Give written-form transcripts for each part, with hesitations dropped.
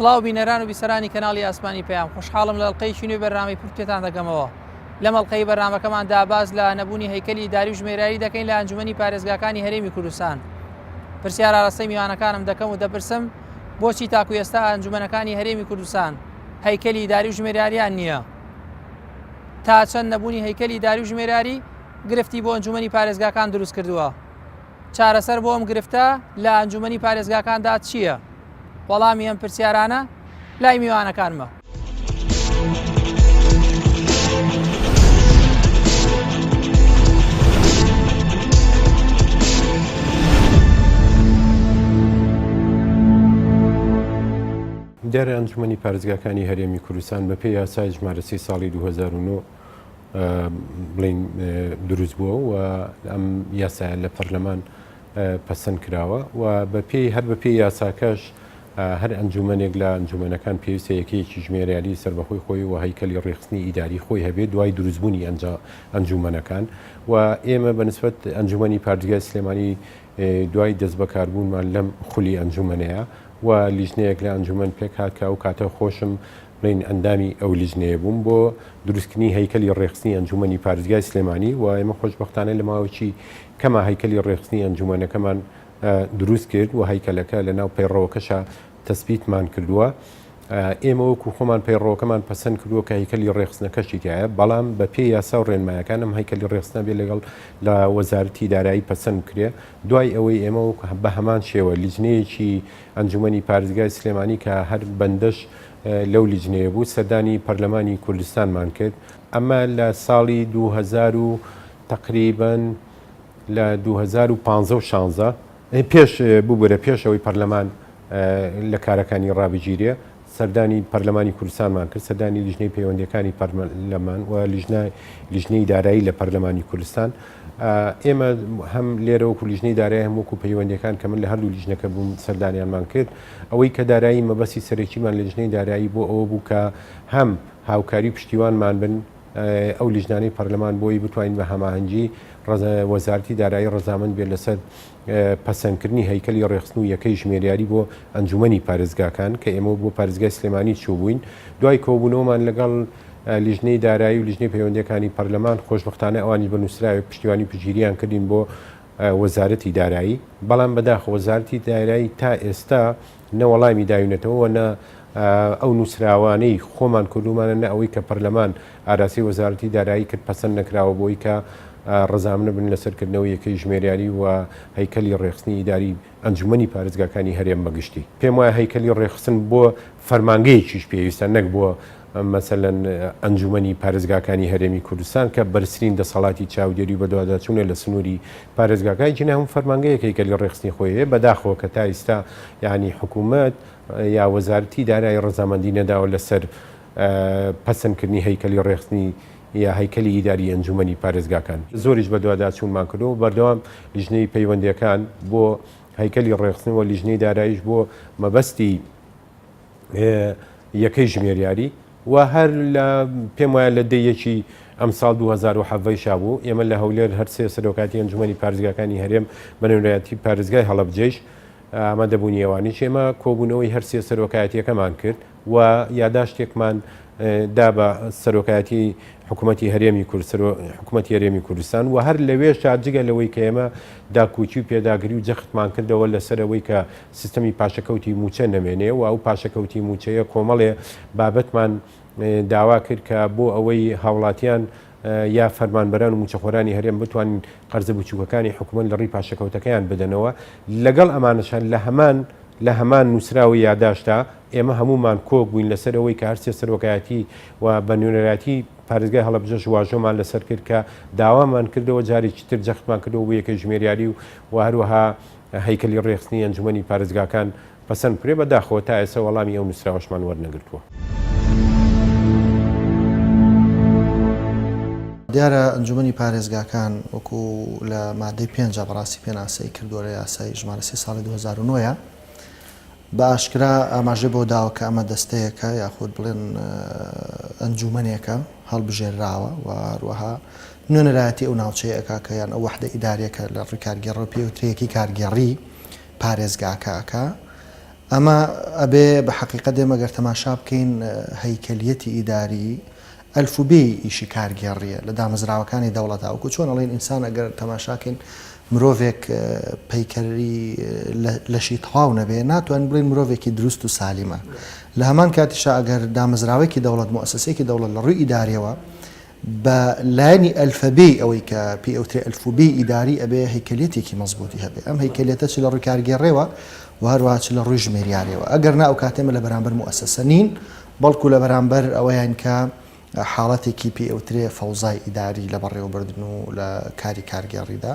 سڵاو بینەران و بیسەرانی کەناڵی ئاسمانی پەیام، خۆشحاڵم لە ئەڵقەیەکی نوێی بەرنامەی پرد پێتان دەگەمەوە. لەم ئەڵقەی بەرنامەکەماندا باس لە نەبوونی هەیکەلی ئیداری و ژمێریاری دەکەین لە ئەنجومەنی پارێزگاکانی هەرێمی کوردستان. پرسیار ئاراستەی میوانەکانم دەکەم و دەپرسم بۆچی تاکو ئێستا ئەنجومەنەکانی هەرێمی کوردستان هەیکەلی ئیداری و ژمێریاریان نییە؟ تا چەند نەبوونی هەیکەلی ئیداری و ژمێریاری گرفتی بۆ ئەنجومەنی پارێزگاکان دروست کردووە؟ چارەسەر بۆ ئەم گرفتە لە ئەنجومەنی پارێزگاکاندا چییە؟ وەڵامی ئەم پرسیارانە لای میوانەکانمە. دیارە ئەنجومەنی پارێزگاکانی هەرێمی کوردستان بەپێی یاسای ژمارە سێی ساڵی 2009 بڵین دروست بووە و ئەم یاسایە لە پەرلەمان پەسەند کراوە و بەپێی هەر بەپێی یاساکەش هەر ئەنجومەنێک لە ئەنجومەنەکان پێویستە یەکەیەکی ژمێریاری سەربەخۆی خۆی و هەیکەلی ڕێکخستنی ئیداری خۆی هەبێت دوای دروستبوونی ئەنجومەنەکان و ئێمە بە نسبەت ئەنجومەنی پارێزگای سلێمانی دوای دەستبەکاربوونمان لەم خولی ئەنجومەنەیە و لیژنەیەک لە ئەنجومەن پێکهات کە ئەو کاتە خۆشم بڵێین ئەندامی ئەو لیژنەیە بووم بۆ دروستکردنی هەیکەلی ڕێکخستنی ئەنجومەنی پارێزگای سلێمانی و ئێمە خۆشبەختانە لە ماوەیەکی کەما هەیکەلی ڕێکخستنی ئەنجومەنەکەمان دروست کرد و هەیکەلەکە لە ناو پەیڕەوەکەشا تەسبیتمان کردووە. ئێمە وەکو خۆمان پەیڕەوەکەمان پەسەند کردووە کە هەیکەلی ڕێکخستنەکەشی تیایە، بەڵام بە پێی یاسا و ڕێنمایەکان ئەم هەیکەلی ڕێکخستنە بێ لەگەڵ لە وەزارەتی دارایی پەسەند بکرێ. دوای ئەوەی ئێمە وەکو بە هەمان شێوە لیژنەیەکی ئەنجومەنی پارێزگای سلێمانی کە هەر بەندەش لەو لیژنەیە بوو سەردانی پەرلەمانی کوردستانمان کرد. ئەمە لە ساڵی 2000 و تەقریبەن لە 2015 و 16 پێش ببورە پێش ئەوەی پەرلەمان لە کارەکانی ڕابگیرێ سەردانی پەرلەمانی کوردستانمان کرد، سەردانی لیژنەی پەیوەندیەکانی پەرلەمان و لیژنەی دارایی لە پەرلەمانی کوردستان. ئێمە هەم لێرە وەکو لیژنەی دارایی هەم وەکو پەیوەندیەکان کە من لە هەردوو لیژنەکە بووم سەردانیانمان کرد. ئەوەی کە دارایی مەبەستی سەرەکیمان لە لیژنەی دارایی بۆ ئەوە بوو کە هەم هاوکاری و پشتیوانمان بن ئەو لیژنانەی پەرلەمان بۆی بتوانین بە هەماهەنگی وەزارەتی دارایی ڕەزامەند بێت لەسەر پەسەندکردنی هەیکەلی ڕێکخستن و یەکەی ژمێریاری بۆ ئەنجومەنی پارێزگاکان کە ئێمە بۆ پارێزگای سلێمانی چووبووین دوای کۆبوونەوەمان لەگەڵ لیژنەی دارایی و لیژنەی پەیوەندیەکانی پەرلەمان خۆشبەختانە ئەوانیش بە نووسراوێک پشتیوانی پشتگیریان کردین بۆ وەزارەتی دارایی بەڵام بەداخەوە وەزارەتی دارایی تا ئێستا نە وەڵامی داوینەتەوە و نە ئەو نووسراوانەی خۆمان کردوومانە نە ئەوەی کە پەرلەمان ئاراستەی وەزارەتی دارایی کرد پەسەند نەکراوە بۆی کە ڕەزامنە بن لەسەر کردنەوەی یەکەی ژمێریاری و هەیکەلی ڕێکخستنی ئیداری ئەنجومەنی پارێزگاکانی هەرێم بە گشتی. پێم وایە هەیکەلی ڕێکخستن بۆ فەرمانگەیەکیش پێویستە نەک بۆ مەسەلەن ئەنجومەنی پارێزگاکانی هەرێمی کوردستان کە بەرزترین دەسەڵاتی چاودێری و بەدواداچوونە لە سنووری پارێزگاکە ئەگینا هەموو فەرمانگەیەک هەیکەلی ڕێکخستنی خۆی هەیە بەداخەوە کە تا ئیستا یانی حکوومەت یا وەزارەتی دارایی ڕەزامەندی نەداوە لەسەر پەسەندکردنی هەیکەلی ڕێکخستنی یا هەیکەلی ئیداری ئەنجومەنی پارێزگاکان. زۆریش بەدواداچوونمان کردووە و بەردەوام لیژنەی پەیوەندییەکان بۆ هەیکەلی ڕێکخستن و لیژنەی داراییش بۆ مەبەستی یەکەی ژمێریاری و هەر لە پێم وایە لە دە یەکی ئەمساڵ 2017 یشا بوو ئێمە لە هەولێر هەر سێ سەرۆکاتی ئەنجومەنی پارێزگاکانی هەرێم بە نوێنەرایەتی پارێزگای هەڵەبجەیش ئامادەبوونی ئەوانیش ئێمە کۆبوونەوەی هەر سێ سەرۆکایەتییەکەمان کرد و یاداشتێکمان دا بە سەرۆکایەتی حکوومەتی هەرێمی حکوومەتی هەرێمی کوردستان و هەر لەوێشا جگە لەوەی کە ئێمە داکۆکی و پێداگری و جەختمان کردەوە لەسەر ئەوەی کە سیستەمی پاشەکەوتی مووچە نەمێنێ و ئەو پاشەکەوتی مووچەیە کۆمەڵێ بابەتمان داوا کرد کە بۆ ئەوەی هاوڵاتیان یا فەرمانبەران و مووچەخۆرانی هەرێم بتوانن قەرزە بچووکەکانی حکوومەت لە ڕێی پاشەکەوتەکەیان بدەنەوە لەگەڵ ئەمانەشان لە هەمان لە هەمان نووسراوی یاداشتا ئێمە هەموومان کۆک بووین لەسەر ئەوەی کە هەرسێ سەرۆکایەتی و بە نوێنەرایەتی پارێزگای هەڵەبجەش واژۆمان لەسەر کرد کە داوامان کردەوە جارێکی تر جەختمان کردەوە بۆ یەکەی ژمێریاری و و هەروەها هەیکەلی ڕێکخستنی ئەنجومەنی پارێزگاکان پەسەند بکرێت، بەداخەوە تا ئێستا وەڵامی ئەو نووسراوەشمان وەرنەگرتووە. دیارە ئەنجومەنی پارێزگاکان وەکو لە مادەی پێنجا بەڕاستی پێناسەی کردووە لە یاسای ژمارە سێ ساڵی 2009 ە بە ئاشکرا ئاماژەی بۆ داوە کە ئەمە دەستەیەکە یاخود بڵێن ئەنجومەنێکە هەڵبژێرراوە و هەروەها نوێنەرایەتی ئەو ناوچەیە ئەکا کە یان ئەو وەحدە ئیداریە کە لە ڕووی کارگێڕەوە پێی وترێ یەکەی کارگێڕی پارێزگاکە ئەکا. ئەمە ئەبێ بە حەقیقەت ئێمە گەر تەماشا بکەین هەیکەلیەتی ئیداری ئەلفوبێی ئیشی کارگێڕییە لە دامەزراوەکانی دەوڵەتا وەکو چۆن ئەڵێن ئینسان ئەگەر تەماشاکەین مرۆڤێک پەیکەری لەشی تەواو نەبێ ناتوانین بڵێین مرۆڤێکی دروست و سالیمە لە هەمان کاتیشا ئەگەر دامەزراوەیەکی دەوڵەت موئەسەسەیەکی دەوڵەت لە ڕووی ئیداریەوە بە لایەنی ئەلفەبێی ئەوەی کە پێی ئەوترێ ئەلفوبێی ئیداری ئەبێ هەیکەلیەتێکی مەزبووتی هەبێ ئەم هەیکەلیەتە چ لە ڕووی کارگێڕێوە و هەروەها چ لە ڕووی ژمێریارێوە ئەگەر نا ئەو کاتێ ئێمە لە بەرامبەر موئەسەسە نین بەڵکو لە بەرامبەر ئەوەیان کە حاڵەتێکی پێی ئەوترێ فەوزای ئیداری لە بەڕێوەبردن و لە کاری کارگێڕیدا.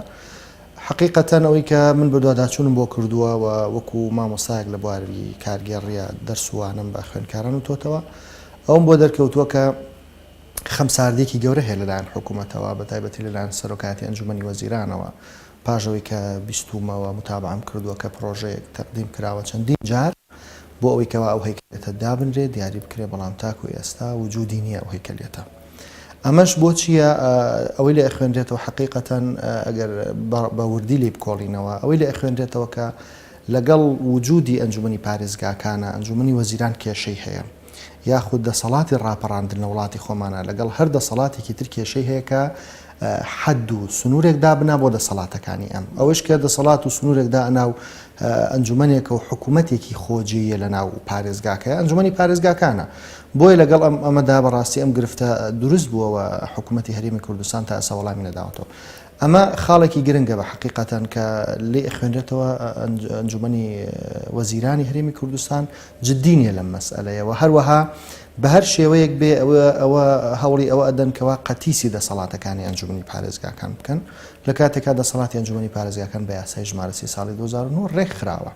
حەقیقەتەن ئەوەی کە من بەدواداچوونم بۆ کردووە و وەکو مامۆستایەک لە بواری کارگێڕییە دەرس و وانەم بە خوێندکاران وتۆتەوە، ئەوەم بۆ دەرکەوتووە کە خەمساردییەکی گەورە هەیە لەلایەن حکوومەتەوە، بەتایبەتی لەلایەن سەرۆکایەتی ئەنجوومەنی وەزیرانەوە، پاش ئەوەی کە بیستوومە و موتابەعەم کردووە کە پڕۆژەیەک تەقدیم کراوە چەندین جار بۆ ئەوەی کەوا ئەو هەیکەلیەتە دابنرێ دیاری بکرێ بەڵام تاکو ئێستا وجودی نییە ئەو هەیکەلیەتە. ئەمەش بۆچییە؟ ئەوەی لێ ئەخوێنرێتەوە حەقیقەتەن ئەگەر بە وردی لێی بکۆڵینەوە ئەوەی لێ ئەخوێنرێتەوە کە لەگەڵ وجودی ئەنجومەنی پارێزگاکانە ئەنجومەنی وەزیران کێشەی هەیە. یاخود دەسەڵاتی ڕاپەڕاندن لە وڵاتی خۆمانا لەگەڵ هەر دەسەڵاتێکی تر کێشەی هەیە کە حەد و سنوورێک دابنا بۆ دەسەڵاتەکانی ئەم ئەوەش کە دەسەڵات و سنوورێک دائەنا و ئەنجومەنێکە و حکوومەتێکی خۆجێیە لە ناو پارێزگاکە ئەنجومەنی پارێزگاکانە بۆیە لەگەڵ ئەم ئەمەدا بەڕاستی ئەم گرفتە دروست بووەوە حکوومەتی هەرێمی کوردستان تا ئێستا وەڵامی نەداوەتەوە ئەمە خاڵێکی گرنگە بە حەقیقەتەن کە لێی ئەخوێنرێتەوە ئەنجومەنی وەزیرانی هەرێمی کوردستان جدی نییە لەم مەسئەلەیە و هەروەها بە هەر شێوەیەک بێ ئەوە ئەوە هەوڵی ئەوە ئەدەن کەوا قەتیسی دەسەڵاتەکانی ئەنجومەنی پارێزگاکان بکەن لە کاتێکا دەسەڵاتی ئەنجومەنی پارێزگاکان بە یاسای ژمارە سی ساڵی 2009 ڕێکخراوە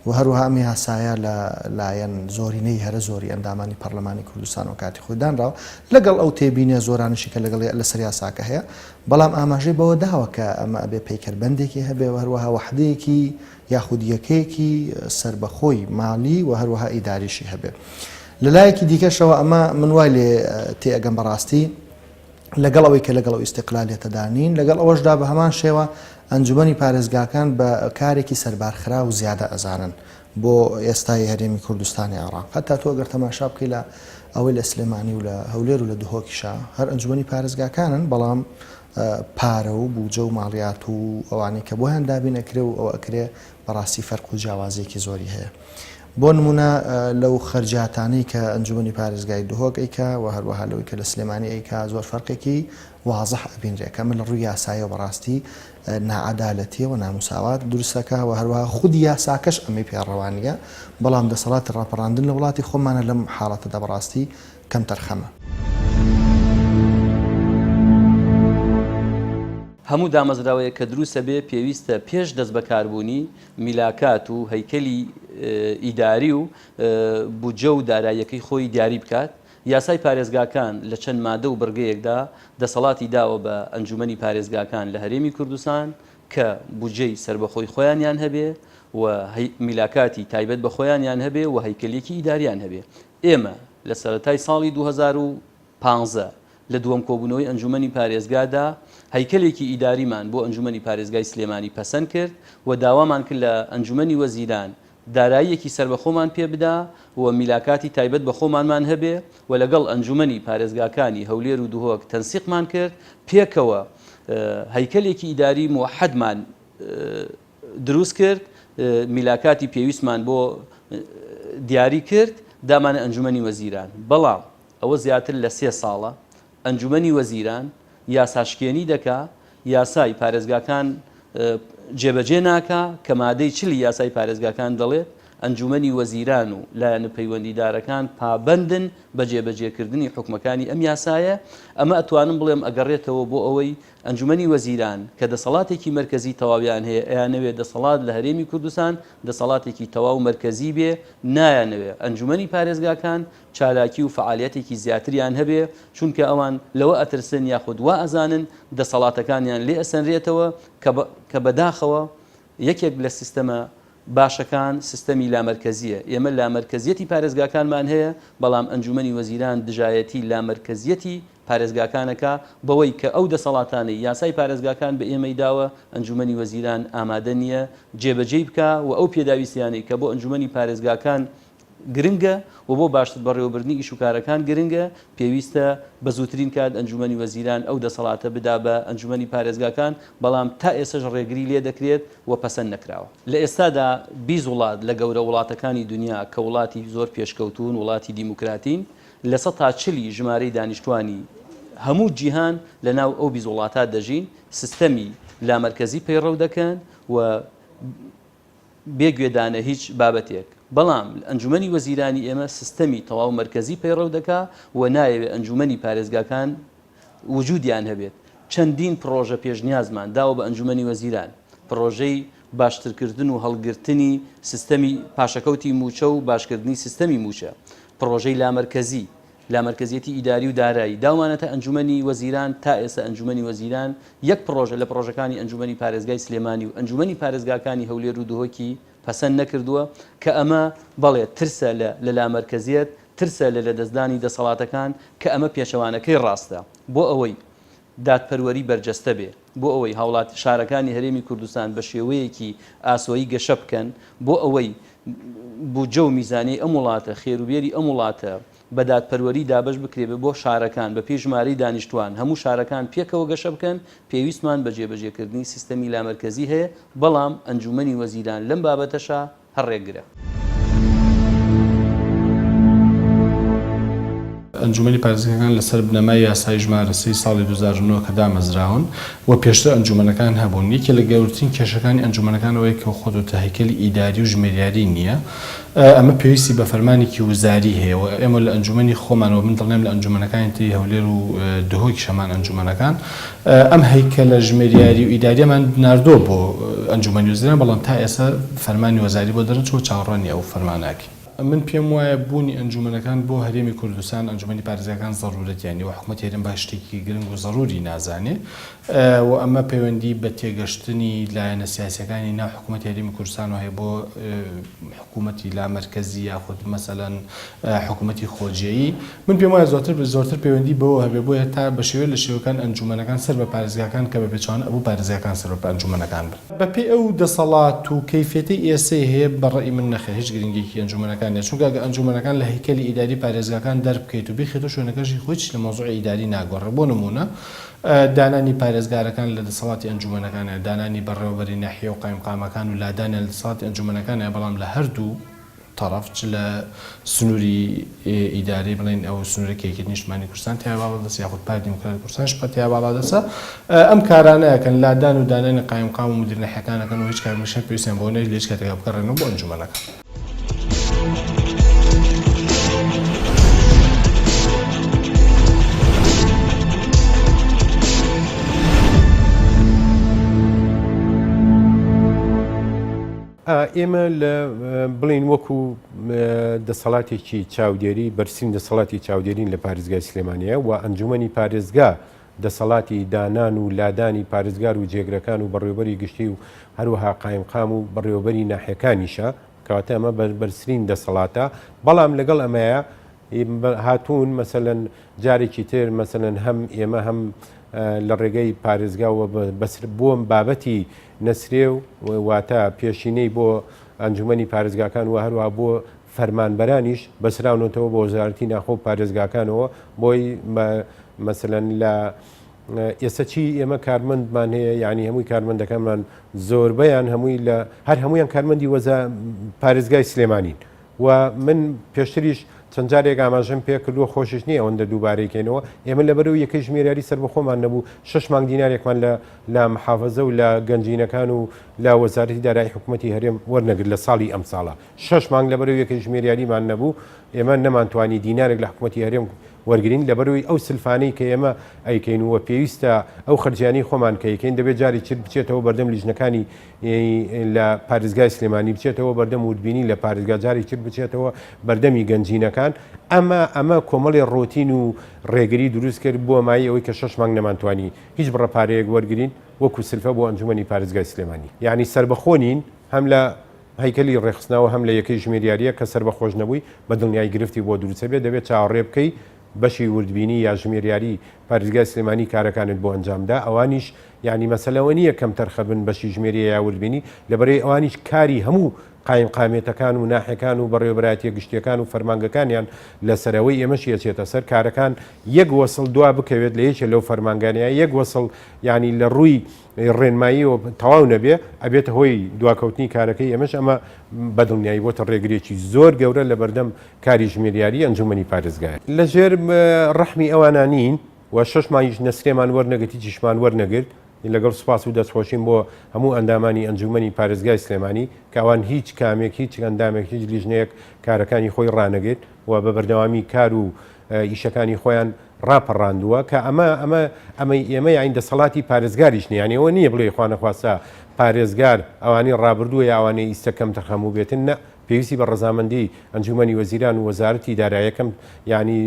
و هەروەها ئەم یاسایە لە لایەن زۆرینەی هەرە زۆری ئەندامانی پەرلەمانی کوردستانەوە کاتی خۆی دانراوە لەگەڵ ئەو تێبینیە زۆرانەشی کە لەگەڵ لەسەر یاساکە هەیە بەڵام ئاماژەی بەوە داوە کە ئەمە ئەبێ پەیکەربەندێکی هەبێ و هەروەها وەحدەیەکی یاخود یەکەیەکی سەربەخۆی مالی و هەروەها ئیداریشی هەبێ. لە لایەکی دیکەشەوە ئەمە من وای لێ تێئەگەم بەڕاستی لەگەڵ ئەوەی کە لەگەڵ ئەو ئیستیقلالیەتەدا نین، لەگەڵ ئەوەشدا بە هەمان شێوە ئەنجومەنی پارێزگاکان بە کارێکی سەربارخراو زیادە ئەزانن بۆ ئێستای هەرێمی کوردستانی عێراق. هەتا تۆ ئەگەر تەماشا بکەی لە ئەوەی لە سلێمانی و لە هەولێر و لە دهۆکیشا هەر ئەنجومەنی پارێزگاکانن، بەڵام پارە و بوجە و ماڵیات و ئەوانەی کە بۆیان دابین ئەکرێ و ئەوە ئەکرێ بەڕاستی فەرق و جیاوازیەکی زۆری هەیە. بۆ نمونە لەو خەرجیاتانەی کە ئەنجومەنی پارێزگای دهۆک ئەیکا و هەروەها لەوەی کە لە سلێمانی ئەیکا زۆر فەرقێکی وازح ئەبینرێ کە ئەمە لە ڕووی یاساییەوە بەڕاستی ناعەدالەتیە و ناموساوات دروست ئەکا و هەروەها خودی یاساکەش ئەمەی پێ ڕەوا نییە بەڵام دەسەڵاتی ڕاپەڕاندن لە وڵاتی خۆمانە لەم حاڵەتەدا بەڕاستی کەمتەرخەمە. هەموو دامەزراوەیەک کە دروست ئەبێ پێویستە پێش دەستبەکاربوونی میلاکات و هەیکەلی ئیداری و بودجە و داراییەکەی خۆی دیاری بکات. یاسای پارێزگاکان لە چەند مادە و بڕگەیەکدا دەسەڵاتی داوە بە ئەنجومەنی پارێزگاکان لە هەرێمی کوردستان کە بودجەی سەربەخۆی خۆیانیان هەبێ و میلاکاتی تایبەت بە خۆیانیان هەبێ و هەیکەلێکی ئیداریان هەبێ. ئێمە لە سەرەتای ساڵی 2015 لە دووەم کۆبوونەوەی ئەنجوومەنی پارێزگادا هەیکەلێکی ئیداریمان بۆ ئەنجوومەنی پارێزگای سلێمانی پەسەند کرد و داوامان کرد لە ئەنجوومەنی وەزیران داراییەکی سەربەخۆمان پێ بدا و میلاکاتی تایبەت بە خۆمانمان هەبێ و لەگەڵ ئەنجوومەنی پارێزگاکانی هەولێر و دهۆک تەنسیقمان کرد پێکەوە هەیکەلێکی ئیداری موەحەدمان دروست کرد، میلاکاتی پێویستمان بۆ دیاری کرد، دامانە ئەنجومەنی وەزیران، بەڵام ئەوە زیاتر لە سێ ساڵە ئەنجومەنی وەزیران یاساشکێنی دەکا، یاسای پارێزگاکان جێبەجێ ناکا، کە مادەی چلی یاسای پارێزگاکان دەڵێت، ئەنجومەنی وەزیران و لایەنە پەیوەندیدارەکان پابەندن بە جێبەجێکردنی حوکمەکانی ئەم یاسایە، ئەمە ئەتوانم بڵێم ئەگەڕێتەوە بۆ ئەوەی ئەنجومەنی وەزیران کە دەسەڵاتێکی مەرکەزی تەواویان هەیە ئەیانەوێ دەسەڵات لە هەرێمی کوردستان دەسەڵاتێکی تەواو مەرکەزی بێ نایانەوێ ئەنجومەنی پارێزگاکان چالاکی و فەعالیەتێکی زیاتریان هەبێ چونکە ئەوان لەوە ئەترسن یاخود وا ئەزانن دەسەڵاتەکانیان لێ ئەسەنرێتەوە کە کە بەداخەوە یەکێک لە سیستەمە. باشەکان سیستەمی لامەرکەزییە، ئێمە لامەرکەزیەتی پارێزگاکانمان هەیە، بەڵام ئەنجومەنی وەزیران دژایەتی لامەرکەزیەتی پارێزگاکان ئەکا، بەوەی کە ئەو دەسەڵاتانەی یاسای پارێزگاکان بە ئێمەی داوە ئەنجومەنی وەزیران ئامادە نییە جێبەجێی بکا و ئەو پێداویستیانەی کە بۆ ئەنجومەنی پارێزگاکان گرنگە و بۆ باشتر بەڕێوەبردنی ئیشوکارەکان گرنگە، پێویستە بە زووترین کات ئەنجومەنی وەزیران ئەو دەسەڵاتە بدا بە ئەنجومەنی پارێزگاکان، بەڵام تا ئێستەش ڕێگری لێ دەکرێت و پەسەند نەکراوە. لە ئێستادا 20 وڵات لە گەورە وڵاتەکانی دونیا کە وڵاتی زۆر پێشکەوتوون، وڵاتی دیموکراتین، 40% ی ژمارەی دانیشتوانی هەموو جیهان لە ناو ئەو 20 وڵاتە دەژین، سیستەمی لامەرکەزی پەیڕەو دەکەن و بێ گوێدانە هیچ بابەتێک، بەڵام ئەنجومەنی وەزیرانی ئێمە سیستەمی تەواو مەرکەزی پەیڕەو دەکا و نایەوێ ئەنجومەنی پارێزگاکان وجودیان هەبێت. چەندین پڕۆژە پێشنیازمان داوە بە ئەنجومەنی وەزیران، پڕۆژەی باشترکردن و هەڵگرتنی سیستەمی پاشەکەوتی مووچە و باشکردنی سیستەمی مووچە، پڕۆژەی لامەرکەزی، لامەرکەزیەتی ئیداری و دارایی داومانەتە ئەنجومەنی وەزیران، تا ئێستا ئەنجومەنی وەزیران یەک پڕۆژە لە پڕۆژەکانی ئەنجومەنی پارێزگای سلێمانی و ئەنجومەنی پارێزگاکانی هەولێر و دهۆکی پەسەند نەکردووە، کە ئەمە بەڵێ ترسە لە لە لامەرکەزیەت، ترسە لە لەدەستدانی دەسەڵاتەکان، کە ئەمە پێچەوانەکەی ڕاستە. بۆ ئەوەی دادپەروەری بەرجەستە بێ، بۆ ئەوەی هاوڵاتی شارەکانی هەرێمی کوردستان بە شێوەیەکی ئاسۆیی گەشە بکەن، بۆ ئەوەی بودجە و میزانیەی ئەم وڵاتە، خێروبێری ئەم وڵاتە بە دادپەروەری دابەش بکرێ بۆ شارەکان بە پێی ژمارەی دانیشتوان، هەموو شارەکان پێکەوە گەشە بکەن، پێویستمان بە جێبەجێکردنی سیستەمی لامەرکەزی هەیە، بەڵام ئەنجوومەنی وەزیران لەم بابەتەشا هەر ڕێگرە. ئەنجومەنی پارێزگاکان لەسەر بنەمای یاسای ژمارە سێی ساڵی 2009 کە دامەزراون و پێشتر ئەنجومەنەکان هەبوون، یەکێ لە گەورترین کێشەکانی ئەنجومەنەکان ئەوەیە کە خۆت وتت هەیکەلی ئیداری و ژمێریاری نییە، ئەمە پێویستی بە فەرمانێکی وزاری هەیە و ئێمە لە ئەنجومەنی خۆمان و من دڵنیام لە ئەنجومەنەکانی تری هەولێر و دهۆکیش هەمان ئەنجومەنەکان ئەم هەیکەلە ژمێریاری و ئیداریەمان ناردووە بۆ ئەنجومەنی وەزیران بەڵام تا ئێستا فەرمانی وەزاری بۆ دەرنەچووە چاوەڕوانی ئەو فەرمانە ئەکەین. من پێم وایە بوونی ئەنجومەنەکان بۆ هەرێمی کوردستان، ئەنجومەنی پارێزگاکان زەرورەتیان نیە و حکومەتی هەرێم بە شتێکی گرنگ و زەروری نازانێ و ئەمە پەیوەندی بە تێگەشتنی لایەنە سیاسیەکانی ناو حکومەتی هەرێمی کوردستانەوە هەیە بۆ حکومەتی لامەرکەزی یاخود مەسەلەن حکومەتی خۆجێیی من پێم وایە زۆرتر زۆرتر پەیوەندی بەوە هەبێ بۆیە تا بە شێوەیە لە شێوەکان ئەنجومەنەکان سەر بە پارێزگاکان کە بە پێچەوانە ئەبوو پارێزگاکان سەر بە ئەنجومەنەکان بن. بە پێی ئەو دەسەڵات و کەیفیەتەی ئێسەی هەیە بە ڕەئی من نەخێر هیچ گرنگیەکی ئەنجومەنەکان نیە چونکە ئەگەر ئەنجومەنەکان لە هەیکەلی ئیداری پارێزگاکان دەربکەیت و بیخەیتەوە شوێنەکەشی خۆی هیچ لە مەوزوعی ئیداری ناگۆڕێ بۆ نموونە دانانی پارێزگارەکان لە دەسەڵاتی ئەنجومەنەکانە دانانی بەڕێوەبەری ناحیە و قایمقامەکان و لادانیان لە دەسەڵاتی ئەنجومەنەکانە بەڵام لە هەردوو تەڕەف چ لە سنووری ئیدارەی بڵێین ئەو سنوورە کە یەکێتی نیشتمانی کوردستان تیا باڵادەستە یاخود پارتی دیموکراتی کوردستانیش تیا باڵادەستە ئەم کارانە ئەکەن لادان و دانانی قایمقام و مدیر ناحیەکان ئەکەن و هیچ کامیشیان پێویستیان بەوە نیە لە هیچ کاتێکا بگەڕێنەوە بۆ ئەنجومەنەکان. ئێمە لە بڵین وەکو دەسەڵاتێکی چاودێری بەرسین دەسەڵاتی چاودێرین لە پارێزگای سلێمانەیە و ئەنجومەنی پارێزگا دەسەڵاتی دانان و لادانی پارێزگار و جێگرەکان و بەڕێوبەری گشتی و هەروەها قایمقام و بەڕێوەبەری ناحیەکانیشە کەواتە ئەمە بەرزترین دەسەڵاتە بەڵام لەگەڵ ئەمەیە هاتوون مەسەلەن جارێکی تر مەسەلەن هەم ئێمە هەم لە ڕێگەی پارێزگاوە بەسر بۆم بابەتی نەسرێ و واتە پێشینەی بۆ ئەنجومەنی پارێزگاکان و هەروە بۆ فەرمانبەرانیش بەسراونەتەوە بۆ وەزارەتی ناخۆ و پارێزگاکانەوە بۆی مەسەلەن لە ئێستا چی ئێمە کارمەندمان هەیە یعنی هەمووی کارمەندەکانمان زۆربەیان هەمووی لە هەر هەمویان کارمەندی وەزا پارێزگای سلێمانین و من پێشتریش چەند جارێک ئاماژەم پێ کردووە خۆشیش نییە ئەوەندە دووبارەی کەینەوە ئێمە لەبەرەوە یەکەی ژمێریاری سەربەخۆمان نەبوو شەش مانگ دینارێکمان لە لە محافەزە و لە گەنجینەکان و لە وەزارەتی دارایی حکوومەتی هەرێم وەرنەگرت لە ساڵی ئەمساڵە شەش مانگ لەبەرەوە یەکەی ژمێریاریمان نەبوو ئێمە نەمانتوانی دینارێک لە حکوومەتی هەرێم وەرگرین لەبەرەوەی ئەو سلفانەی کە ئێمە ئەیکەین و پێویستە ئەو خەرجیانەی خۆمان کە ئەیکەین دەبێت جارێکی تر بچێتەوە بەردەم لیژنەکانی لە پارێزگای سلێمانی بچێتەوە بەردەم وردبینی لە پارێزگا جارێکی تر بچێتەوە بەردەمی گەنجینەکان ئەمە ئەمە کۆمەڵی ڕۆتین و ڕێگری دروست کرد بۆ مای ئەوەی کە شەش مانگ نەمانتوانی هیچ بڕە پارەیەک وەرگرین وەکو سلفە بۆ ئەنجومەنی پارێزگای سلێمانی یعنی سەربەخۆ نین هەم لە. هەیکەلی ڕێکخستنەوە هەم لە یەکەی ژمێریارییە کە سەربەخۆش نەبووی بە دڵنیایی گرفتی بۆ دروست ئەبێت دەبێت چاوەڕێ بکەی بەشی وردبینی یا ژمێریاری پارێزگای سلێمانی کارەکانت بۆ ئەنجام دا ئەوانیش یانی مەسەلە ئەوە نییە کەمتەرخە بن بەشی ژمێریە یا وردبینی لەبەرەی ئەوانیش کاری هەموو قایمقامیەتەکان و ناحیەکان و بەڕێوەبەرایەتیە گشتیەکان و فەرمانگەکانیان لەسەر ئەوەی ئێمەشی ئەچێتە سەر کارەکان یەک وەسڵ دوا بکەوێت لە یەکێ لەو فەرمانگانە یا یەک وەسڵ یانی لە ڕووی ڕێنماییەوە تەواو نەبێ ئەبێتە هۆی دواکەوتنی کارەکەی ئێمەش ئەمە بەدڵنیایی بۆتە ڕێگرێکی زۆر گەورە لەبەردەم کاری ژمێریاری ئەنجومەنی پارێزگای. لەژێر ڕەحمی ئەوانا نین و شەش مانگیش نەسرێمان وەرنەگرت هیچیشمان وەرنەگرت لەگەڵ سوپاس و دەستخۆشیم بۆ هەموو ئەندامانی ئەنجومەنی پارێزگای سلێمانی کە ئەوان هیچ کامێک هیچ ئەندامێک هیچ لیژنەیەک کارەکانی خۆی ڕانەگرت و بە بەردەوامی کار و ئیشەکانی خۆیان ڕاپەڕاندووە کە ئەمە ئەمە ئەمەی ئێمە یانی دەسەڵاتی پارێزگاریش نییە یانی ئەوە نییە بڵێ خوانەخواستە پارێزگار ئەوانەی ڕابردووە یا ئەوانەی ئیستە کەمتەرخەم بووبێتن نە پێویستی بە ڕەزامەندی ئەنجومەنی وەزیران و وەزارەتی دارایە کەم یانی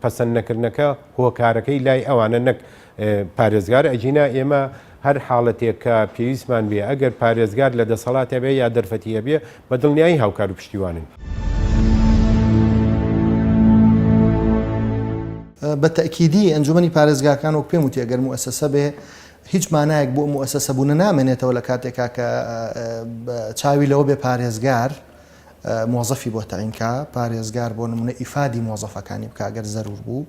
پەسەند نەکردنەکە هۆکارەکەی لای ئەوانە نەک پارێزگار ئەگینا ئێمە هەر حاڵەتێک کە پێویستمان بێ ئەگەر پارێزگار لە دەسەڵات هەبێ یا دەرفەتی هەبێ بە دڵنیایی هاوکار و پشتیوانین. بە تەئکیدی ئەنجومەنی پارێزگاکان وەک پێم وتی ئەگەر موئەسەسە بێ هیچ مانایەک بۆ موئەسەسە بوونە نامێنێتەوە لە کاتێکا کە چاوی لەوە بێ پارێزگار مۆزەفی بۆ تەعین کا، پارێزگار بۆ نمونە ئیفادی مۆزەفەکانی بکا گەر زەرور بوو،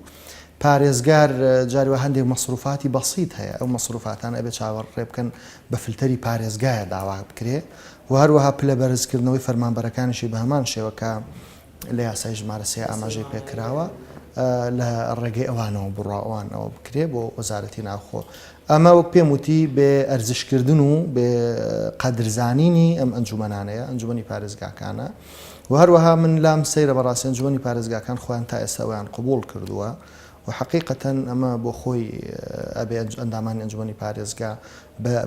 پارێزگار جاری وا هەندێک مەسروفاتی بەسیت هەیە ئەو مەسروفاتانە ئەبێ چاوەڕێ بکەن بە فلتەری پارێزگایە داوا بکرێ و هەروەها پلە بەرزکردنەوەی فەرمانبەرەکانیشی بە هەمان شێوە کە لە یاسای ژمارە سێ ئاماژەی پێکراوە لە ڕێگەی ئەوانەوە بڕوا ئەوان ئەوە بکرێ بۆ وەزارەتی ناوخۆ. ئەمە وەک پێم وتی بێ ئەرزشکردن و بێ قەدرزانینی ئەم ئەنجومەنانەیە، ئەنجومەنی پارێزگاکانە و هەروەها من لام سەیرە بەڕاستی ئەنجومەنی پارێزگاکان خۆیان تا ئێستا ئەویان قبوڵ کردووە و حەقیقەتەن ئەمە بۆ خۆی ئەبێ ئەندامانی ئەنجومەنی پارێزگا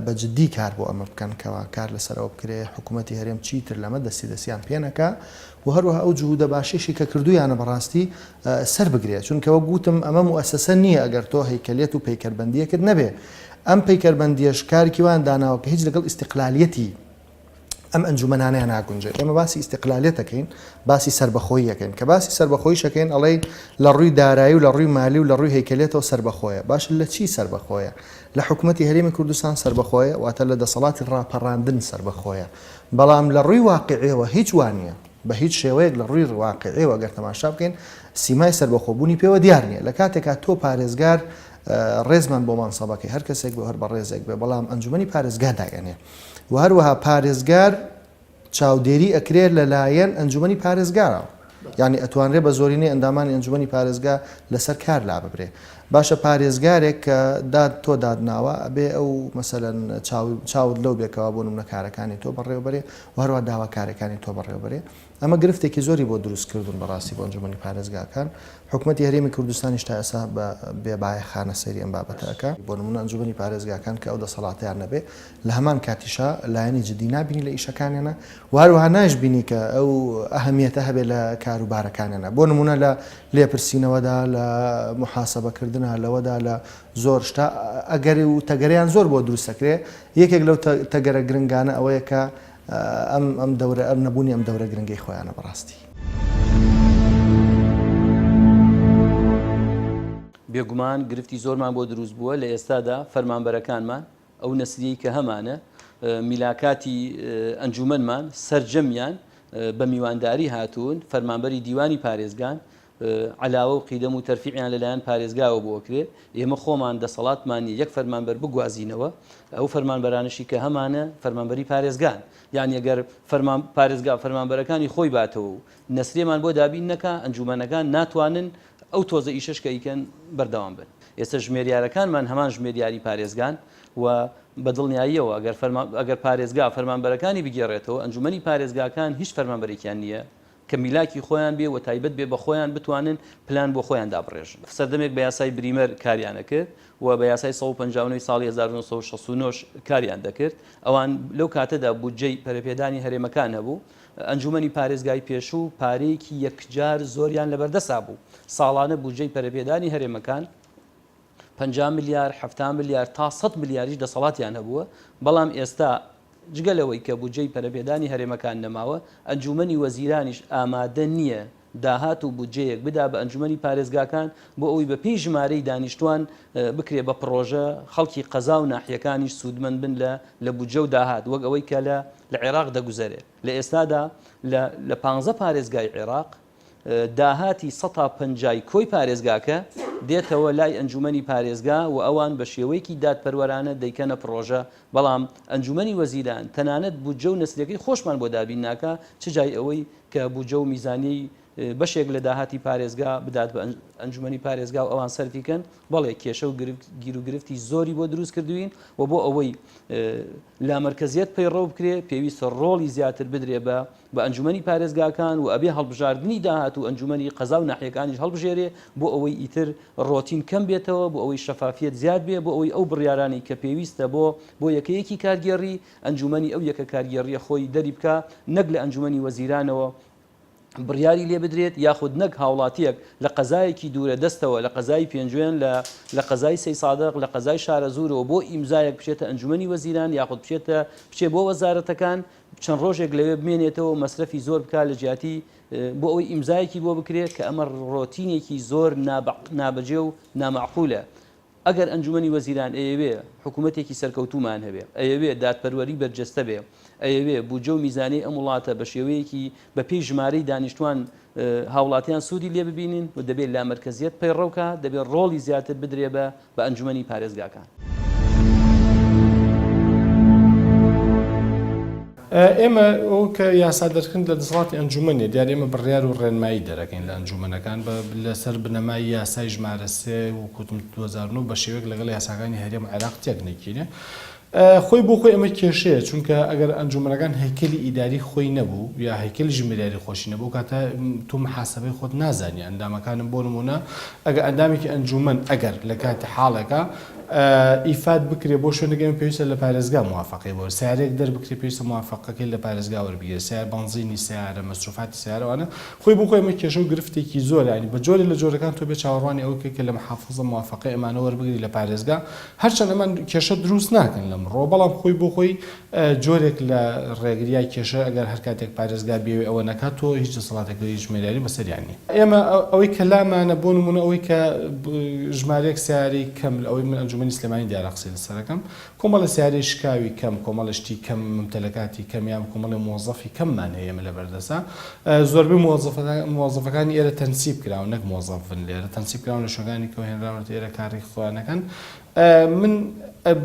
بە جدی کار بۆ ئەمە بکەن کەوا کار لەسەر ئەوە بکرێ حکوومەتی هەرێم چیتر لەمە دەستی دەستیان پێ نەکا و هەروەها ئەو جهودە باشەیشی کە کردوویانە بەڕاستی سەر بگرێ چونکە وەک وتم ئەمە موئەسەسە نییە ئەگەر تۆ هەیکەلیەت و پەیکەربەندییەکت نەبێ ئەم پەیکەربەندییەش کارێکی وایان داناوە کە هیچ لەگەڵ ئیستیقلالیەتی ئەم ئەنجومەنانەیان ناگونجێت. ئێمە باسی ئیستیقلالیەت ئەکەین، باسی سەربەخۆیی ئەکەین. کە باسی سەربەخۆییش ئەکەین ئەڵێین لە ڕووی دارایی و لە ڕووی مالی و لە ڕووی هەیکەلیەتەوە سەربەخۆیە. باشە لە چی سەربەخۆیە؟ لە حکومەتی هەرێمی کوردستان سەربەخۆیە، واتە لە دەسەڵاتی ڕاپەڕاندن سەربەخۆیە. بەڵام لە ڕووی واقیعیەوە هیچ وا نییە. بە هیچ شێوەیەک لە ڕووی واقیعیەوە گەر تەماشا بکەین سیمای سەربەخۆبوونی پێوە دیار نییە. لە کاتێکا تۆ پارێزگار ڕێزمان بۆ مەنسەبەکەی هەر کەسێک بێ و هەر بەڕێزێک بێ، بەڵام ئەنجومەنی پارێزگا دایئەنێ. و هەروەها پارێزگار چاودێری ئەکرێ لەلایەن ئەنجومەنی پارێزگارەوە یانی ئەتوانرێ بە زۆرینەی ئەندامانی ئەنجومەنی پارێزگا لەسەر کار لاببرێ باشە پارێزگارێک کە داد تۆ دادناوە ئەبێ ئەو مەسەلەن چاوت لەو بێکەوە بۆ نمونە کارەکانی تۆ بەڕێوەبەرێ و هەروە داواکارەکانی تۆ بەڕێوەبەرێ ئەمە گرفتێکی زۆری بۆ دروست کردوون بەڕاستی بۆ ئەنجومەنی پارێزگاکان، حکومەتی هەرێمی کوردستانیش تا ئێستا بە بێ بایەخانە سەیری ئەم بابەتە ئەکا، بۆ نموونە ئەنجومەنی پارێزگاکان کە ئەو دەسەڵاتەیان نەبێ لە هەمان کاتیشا لایەنی جدی نابینی لە ئیشەکانیانا و هەروەها نایشبینی کە ئەو ئەهەمیەتە هەبێ لە کاروبارەکانیانا بۆ نموونە لە لێپرسینەوەدا لە موحاسەبەکردنا لەوەدا لە زۆر شتا ئەگەر و تەگەرەیان زۆر بۆ دروست ئەکرێ یەکێک لەو تەگەرە گرنگانە ئەوەیە کە ئەم ئەم دەورە ئەم نەبوونی ئەم دەورە گرنگەی خۆیانە بەڕاستی. بێگومان گرفتی زۆرمان بۆ دروست بووە، لە ئێستادا فەرمانبەرەکانمان ئەو نەسریەی کە هەمانە میلاکاتی ئەنجومەنمان سەرجەمیان بە میوانداری هاتوون، فەرمانبەری دیوانی پارێزگان، عەلاوە و قیدەم و تەرفیعیان لەلایەن پارێزگاوە بۆ ئەکرێ، ئێمە خۆمان دەسەڵاتمان نیە یەک فەرمانبەر بگوازینەوە، ئەو فەرمانبەرانەشی کە هەمانە فەرمانبەری پارێزگان، یانی ئەگەر فەرمان پارێزگا فەرمانبەرەکانی خۆی باتەوە و نەسرێمان بۆ دابین نەکا ئەنجومەنەکان ناتوانن ئەو تۆزە ئیشەش کە ئەیکەن بەردەوام بن. ئێستا ژمێریارەکانمان هەمان ژمێریاری پارێزگان و بە دڵنیاییەوە ئەگەر فەرمان ئەگەر پارێزگا فەرمانبەرەکانی بگێڕێتەوە ئەنجومەنی پارێزگاکان هیچ فەرمانبەرێکیان نیە کە میلاکی خۆیان بێ و تایبەت بێ بە خۆیان بتوانن پلان بۆ خۆیان دابڕێژن. سەردەمێک بە یاسای بریمەر کاریان ئەکرد و بە یاسای 159 ی ساڵی 1969 ش کاریان دەکرد. ئەوان لەو کاتەدا بودجەی پەرەپێدانی هەرێمەکان هەبوو. ئەنجوومەنی پارێزگای پێشوو پارەیەکی یەکجار زۆریان لەبەردەسا بوو. ساڵانە بودجەی پەرەپێدانی هەرێمەکان 50 ملیار، 70 ملیار تا 100 ملیاریش دەسەڵاتیان هەبووە. بەڵام ئێستا. جگە لەوەی کە بودجەی پەرەپێدانی هەرێمەکان نەماوە، ئەنجوومەنی وەزیرانیش ئامادە نییە داهات و بودجەیەک بدا بە ئەنجومەنی پارێزگاکان بۆ ئەوەی بە پێی ژمارەی دانیشتوان بکرێ بە پڕۆژە خەڵکی قەزا و ناحیەکانیش سوودمەند بن لە لە بودجە و داهات وەک ئەوەی کە لە لە عێراق دەگوزەرێ لە ئێستادا لە لە پانزە پارێزگای عێراق داهاتی سەتا پەنجای کۆی پارێزگاکە دێتەوە لای ئەنجومەنی پارێزگا و ئەوان بە شێوەیەکی دادپەروەرانە دەیکەنە پڕۆژە بەڵام ئەنجومەنی وەزیران تەنانەت بودجە و نەسریەکەی خۆشمان بۆ دابین ناکا چ جای ئەوەی کە بودجە و میزانیەی بەشێک لە داهاتی پارێزگا بدات بە ئەنجومەنی پارێزگا و ئەوان سەرفی کەن، بەڵێ کێشە و گیروگرفتی زۆری بۆ دروست کردوین و بۆ ئەوەی لامەرکەزیەت پەیڕەو بکرێ پێویستە ڕۆڵی زیاتر بدرێ بە بە ئەنجومەنی پارێزگاکان و ئەبێ هەڵبژاردنی داهاتوو ئەنجومەنی قەزا و ناحیەکانیش هەڵبژێرێ بۆ ئەوەی ئیتر ڕۆتین کەم بێتەوە بۆ ئەوەی شەفافیەت زیاد بێ بۆ ئەوەی ئەو بڕیارانەی کە پێویستە بۆ بۆ یەکەیەکی کارگێڕی ئەنجومەنی ئەو یەکە کارگێڕییە خۆی دەری بکا نەک لە ئەنجومەنی وەزیرانەوە بڕیاری لێ بدرێت یاخود نەک هاوڵاتیەک لە قەزایەکی دوورە دەستەوە لە قەزای پێنجوێن لە لە قەزای سەیسادق لە قەزای شارەزوورەوە بۆ ئیمزایەک بچێتە ئەنجومەنی وەزیران یاخود بچێتە بچێ بۆ وەزارەتەکان چەند ڕۆژێک لەوێ بمێنێتەوە مەسرەفی زۆر بکا لە جیاتی بۆ ئەوەی ئیمزایەکی بۆ بکرێت کە ئەمە ڕۆتینێکی زۆر نابەجێ و نامەعقولە ئەگەر ئەنجومەنی وەزیران ئەیەوێ حکومەتێکی سەرکەوتوومان هەبێ، ئەیەوێ دادپەروەری بەرجەستە بێ، ئەیەوێ بودجە و میزانیەی ئەم وڵاتە بە شێوەیەکی بە پێی ژمارەی دانیشتوان هاوڵاتیان سوودی لێ ببینن و دەبێ لامەرکەزیەت پەیڕەو کا، دەبێ ڕۆڵی زیاتر بدرێ بە بە ئەنجومەنی پارێزگاکان. ئێمە ئەو کە یاسا دەرکردن لە دەسەڵاتی ئەنجومەن نیە، دیارە ئێمە بڕیار و ڕێنمایی دەرەکەین لە ئەنجومەنەکان بە لەسەر بنەمای یاسای ژمارە سێ وەک وتم 2009 بە شێوەیەک لەگەڵ یاساکانی هەرێم و عێراق تێک نەکینێ. خۆی بۆ خۆی ئەمە کێشەیە چونکە ئەگەر ئەنجومەنەکان هەیکەلی ئیداری خۆی نەبوو یا هەیکەلی ژمێریاری خۆشی نەبوو ئەو کاتە تۆ محاسەبەی خۆت نازانی ئەندامەکانم بۆ نموونە ئەگەر ئەندامێکی ئەنجومەن ئەگەر لە کاتی حاڵێکا ئیفاد بکرێ بۆ شوێنێک ئێمە پێویستە لە پارێزگا موافەقەی بۆ سەیارەیەک دەربکرێ پێویستە موافەقەکەی لە پارێزگا وەربگیرێ سەیار بەنزینی سەیارە مەسروفاتی سەیارە ئەوانە خۆی بۆ خۆی ئەمە کێشە و گرفتێکی زۆرە یانی بە جۆرێ لە جۆرەکان تۆ بێ چاوەڕوانی ئەوە بکەی کە لە محافزە موافەقەی ئەمانە وەربگری لە پارێزگا هەرچەند ئەمان کێشە دروست ناکەن لەمڕۆ بەڵام خۆی بۆ خۆی جۆرێک لە ڕێگری یا کێشە ئەگەر هەر کاتێک پارێزگا بیەوێ ئەوە نەکات تۆ هیچ دەسەڵاتێک هیچ ژمێریاری بەسەریان نیە. ئێمە ئەوەی کە لامانە بۆ نموونە ئەوەی کە ژمارەیەک سەیارەی کەم لە ئەوەی من ئەنجومەنی سلێمانی دیارە قسەی لەسەر ئەکەم کۆمەڵێ سەیارەی شکاوی کەم کۆمەڵێ شتی کەم ممتەلەکاتی کەم یان کۆمەڵێ مۆزەفی کەممان هەیە ئێمە لەبەردەسا زۆربەی مۆزەفەکانی ئێرە تەنسیب کراون نەک مۆزەفن لێرە تەنسیب کراون لە شوێنەکانی کەوە هێنراونەتە ئێرە کاری خۆیان ئەکەن من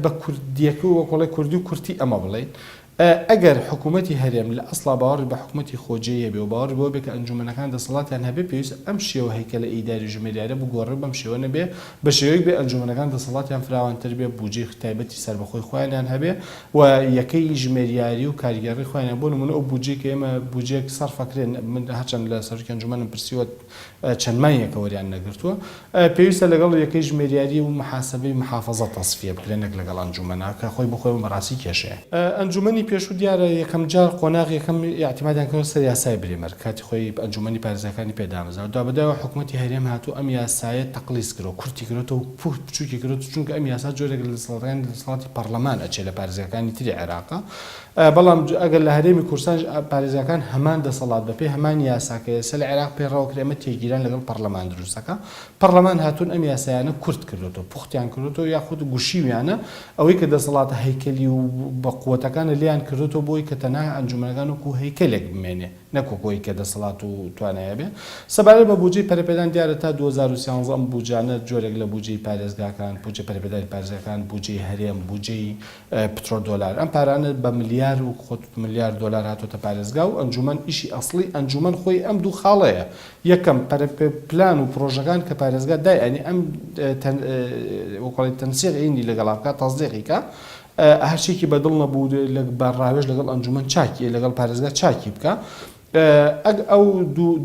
بە کوردیەکە و وەکۆڵێ کوردی و کورتی ئەمە بڵێین ئەگەر حکوومەتی هەرێم لە ئەسڵا باوەڕی بە حکوومەتی خۆجێی هەبێ و باوەڕی بەوە بێ کە ئەنجوومەنەکان دەسەڵاتیان هەبێ پێویستە ئەم شێوە هەیکەلە ئیداری و ژمێریارە بگۆڕێ و بەم شێوە نەبێ بە شێوەیەک بێ ئەنجوومەنەکان دەسەڵاتیان فراوانتر بێ بووجەی تایبەتی سەربەخۆی خۆیانیان هەبێ و یەکەی ژمێریاری و کارگێڕی خۆیانیان بۆ نموونە ئەو بوودجەی کە ئێمە بوودجەیەک سەرف ئەکرێ من هەرچەند لە سەرۆکی ئەنجوومەنم پرسیوە چەند مانگێکە وەریان نەگرتووە، پێویستە لەگەڵ یەکەی ژمێریاری و محاسەبەی محافەزە تەسفیە بکرێن نەک لەگەڵ ئەنجومەنە کە خۆی بۆ خۆی بەڕاستی کێشەیە. ئەنجومەنی پێشوو دیارە یەکەم جار قۆناغی یەکەم ئیعتیمادیان کردوە سەر یاسای برێمەر کاتی خۆی ئەنجومەنی پارێزگاکانی پێ دامەزراوە دوابەدوایەوە حکومەتی هەرێم هاتوو ئەم یاسایە تەقلیس کردوە کورتی کردۆتەوە و بچوکی کردۆتەوە چونکە ئەم یاسا جۆرێک لە دەسەڵاتەکانی دەسەڵاتی پەڕلەمان ئەچێ لە پارێزگاکانی تری عێراقە بەڵام ئەگەر لە هەرێمی کوردستانیش پارێزگاکان هەمان دەسەڵات بەپێی هەمان یاسا کە ئێستا لە عێراق پەیڕەو ئەکرێ ئەمە تێکگیران لەگەڵ پەڕلەمان دروست ئەکا پەڕلەمان هاتوون ئەم یاسایانە کورت کردۆتەوە پوختیان کردۆتەوە یاخود گوشیویانە ئەوەی کە دەسەڵاتە هەیکەلی و بە قوەتەکانە لێیان کردۆتەوە بۆی کە تەنها ئەنجومەنەکان وەکو هەیکەلێک بمێنێ نەک وەکو ئەوەی کە دەسەڵات و توانای هەبێ. سەبارەت بە بودجەی پەرەپێدان دیارە تا 2013 ئەم بودجانە جۆرێک لە بودجەی پارێزگاکان، بودجە پەرەپێدانی پارێزگاکان، بودجەی هەرێم، بودجەی پترۆ دۆلار ئەم پارانە بە ملیار و خۆت ملیار دۆلار هاتۆتە پارێزگا و ئەنجومەن ئیشی ئەسڵی ئەنجومەن خۆی ئەم دوو خاڵەیە یەکەم پەرە پلان و پرۆژەکان کە پارێزگا دای ئەنی ئەم وەکڵی تەنسیق ینی لەگەڵا بکا تەسدیقی کا هەرچێکی بەدڵ نەبوو بە ڕاوێژ لەگەڵ ئەنجومەن چاکی لەگەڵ پارێزگا چاکی بکا. ئەگ ئەو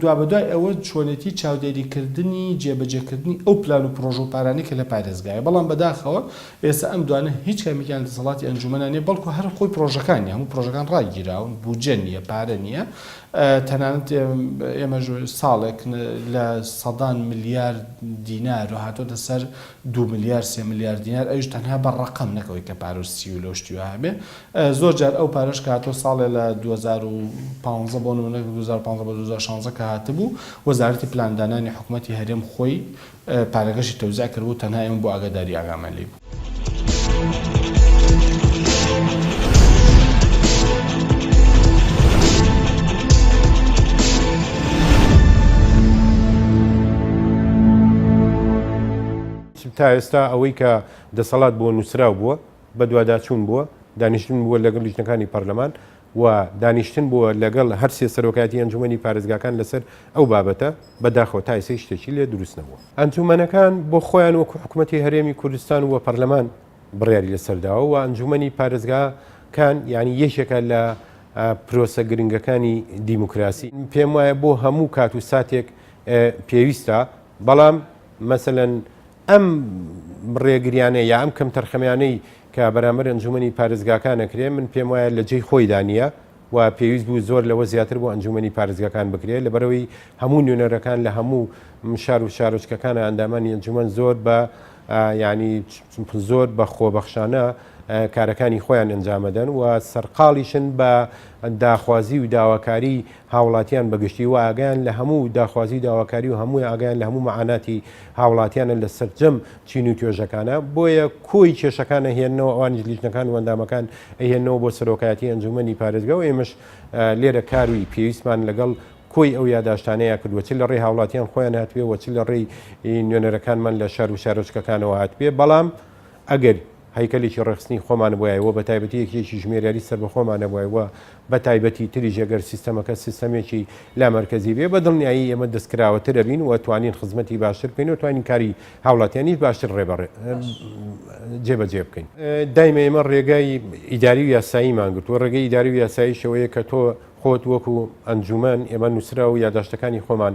دوابەدوای ئەوە چۆنێتی چاودێری کردنی جێبەجێ کردنی ئەو پلان و پرۆژە و پارانەی کە لە پارێزگایە بەڵام بەداخەوە ئێستا ئەم دوانە هیچ کامێکیان لە دەسەڵاتی ئەنجومەنا نیە بەڵکو هەر خۆی پرۆژەکان نیە هەموو پرۆژەکان ڕاگیراون بودجە نیە پارە نیە تەنانەت ئێمەش ساڵێک لە سەدان ملیار دینار هاتۆتە سەر دوو ملیار سێ ملیار دینار ئەویش تەنها بە ڕەقەم نەک ئەوەی کە پارە و سیولە و شتی وا هەبێ زۆر جار ئەو پارەش کە هاتووە ساڵێ لە 2015 بۆ نمونە 2015 بۆ 2016 کە هاتبوو وەزارەتی پلاندانانی حکومەتی هەرێم خۆی پارەکەشی تەوزیع کردبوو تەنها ئێمە بۆ ئاگاداری ئاگامان لێی بوو. تا ئێستا ئەوەی کە دەسەڵات بۆ نووسراو بووە، بەدواداچوون بووە، دانیشتن بووە لەگەڵ لیژنەکانی پەرلەمان و دانیشتن بووە لەگەڵ هەرسێ سەرۆکایەتی ئەنجومەنی پارێزگاکان لەسەر ئەو بابەتە، بەداخەوە تا ئێستا هیچ شتێکی لێ دروست نەبووە. ئەنجومەنەکان بۆ خۆیان وەکو حکومەتی هەرێمی کوردستان و پەرلەمان بڕیاری لەسەر داوە و ئەنجومەنی پارێزگاکان یانی یەکێکە لە پرۆسە گرنگەکانی دیموکراسی. پێم وایە بۆ هەموو کات و ساتێک پێویستە، بەڵام مەسەلەن ئەم ڕێگریانە یا ئەم کەمتەرخەمیانەی کە بەرامبەر ئەنجومەنی پارێزگاکان ئەکرێ من پێم وایە لە جێی خۆیدا نییە و پێویست بوو زۆر لەوە زیاتر بۆ ئەنجومەنی پارێزگاکان بکرێ لەبەرئەوەی هەموو نوێنەرەکان لە هەموو شار و شارۆچکەکانە ئەندامانی ئەنجومەن زۆر بە یعنی زۆر بە خۆبەخشانە کارەکانی خۆیان ئەنجامەدەن و سەرقاڵیشن بە داخوازی و داواکاری هاوڵاتیان بە گشتی و ئاگایان لە هەموو داخوازی و داواکاری و هەمووی ئاگایان لە هەموو مەعاناتی هاوڵاتیانە لە سەرجەم چین و توێژەکانە بۆیە کۆی کێشەکان ئەهێننەوە ئەوانیش لیژنەکان و ئەندامەکان ئەهێننەوە بۆ سەرۆکایەتی ئەنجومەنی پارێزگا و ئێمەش لێرە کاروی پێویستمان لەگەڵ کۆی ئەو یاداشتانەیە کردووە چ لە ڕێی هاوڵاتیان خۆیان هاتبێ و چ لە ڕێی نوێنەرەکانمان لە شار و شارۆچکەکانەوە هاتبێ بەڵام ئەگەر هەیکەلێکی ڕێکخستنی خۆمان بوایە و بەتایبەتی یەکێکی ژمێریاری سەربەخۆمان هەبوایە و بەتایبەتی تریش ئەگەر سیستەمەکە سیستەمێکی لامەرکەزی بێ بە دڵنیایی ئێمە دەستکراوەتر ئەبین و توانین خزمەتی باشتر بکەین و توانین کاری هاوڵاتیانیش باشتر ڕێبەڕێ جێبەجێ بکەین. دایمە ئێمە ڕێگای ئیداری و یاساییمان گرتووە، ڕێگەی ئیداری و یاساییش ئەوەیە کە تۆ خۆت وەکو ئەنجومەن ئێمە نووسراو و یاداشتەکانی خۆمان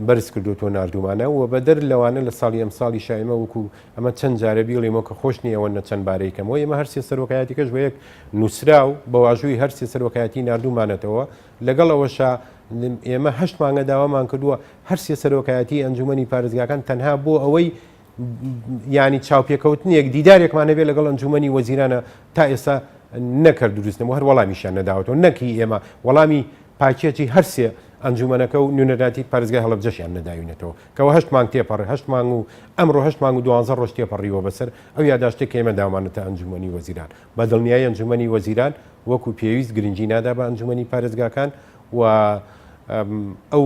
بەرز کردۆتەوە ناردوومانە و بەدەر لەوانە لە ساڵی ئەمساڵیشا ئێمە وەکو ئەمە چەند جارە بیڵێمەوە کە خۆش نییە ئەوەندە چەند بارەی کەمەوە ئێمە هەرسێ سەرۆکایەتیکەش بە یەک نووسراو بە واژووی هەرسێ سەرۆکایەتی ناردوومانەتەوە لەگەڵ ئەوەشا ئێمە هەشت مانگە داوامان کردووە هەرسێ سەرۆکایەتی ئەنجومەنی پارێزگاکان تەنها بۆ ئەوەی ینی چاوپێکەوتنێک دیدارێکمان هەبێ لەگەڵ ئەنجومەنی وەزیرانە تا ئێستا نەکرد دروست نەبوو هەر وەڵامیشیان نەداوەتەوە نەکی ئێمە وەڵامی پاکێجی هەرسێ ئەنجومەنەکە و نوێنەرایەتی پارێزگای هەڵەبجەشیان نەداوینەتەوە کەوە هەشت مانگ تێپەڕێ هەشت مانگ و ئەمڕۆ هەشت مانگ و دوانزە ڕۆژ تێپەڕیوە بەسەر ئەو یاداشتەی کە ئێمە داومانەتە ئەنجومەنی وەزیران بە دڵنیایی ئەنجومەنی وەزیران وەکو پێویست گرنگی نادا بە ئەنجومەنی پارێزگاکان و ئەو